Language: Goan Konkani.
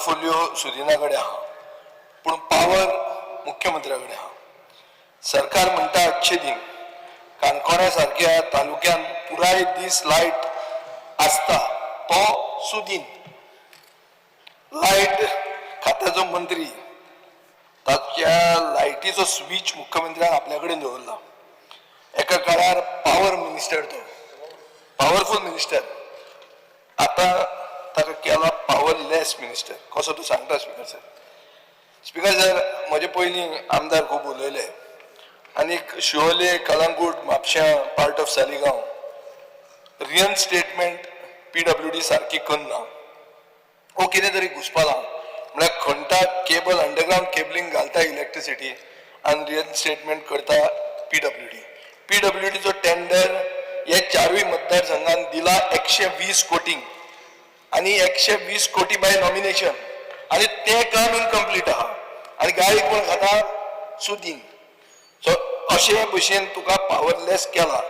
पोर्टफोलियो सुदिना कडेन आहा, पूण पावर मुख्यमंत्र्या कडेन आहा. सरकार म्हणटा अच्छे दिन. काणकोणा सारक्या तालुक्यान पुराय दीस लायट आसता तो सुदीन. लायट खात्याचो मंत्री, ताच्या लायटीचो स्विच मुख्यमंत्र्यान आपल्या कडेन दवरला. एका काळार पावर मिनिस्टर, तो पावरफूल मिनिस्टर, आतां ताका केला पावरलेस मिनिस्टर. कसो तूं सांगता स्पिकर सर. स्पिकर सर, म्हजे पयलीं आमदार खूब उलयले आनीक शिवोले, कलंगूट, म्हापश्यां, पार्ट ऑफ सालिगांव रिइन्स्टेटमेंट पीडब्ल्यूडी सारकी करना. हो कितें तरी घुसपाला. म्हळ्यार खणटा केबल, अंडरग्रावंड केबलिंग घालता इलेक्ट्रिसिटी आनी रिइन्स्टेटमेंट करता पीडब्ल्यूडी. पीडब्ल्यूडीचो टेंडर हे चारूय मतदारसंघान दिला 120 कोटींक आनी 120 कोटी बाय नॉमिनेशन आनी तें काम इनकम्प्लीट आहा आनी गाळी कोण खाता? सुदीन. सो अशे भशेन तुका पावरलेस केला.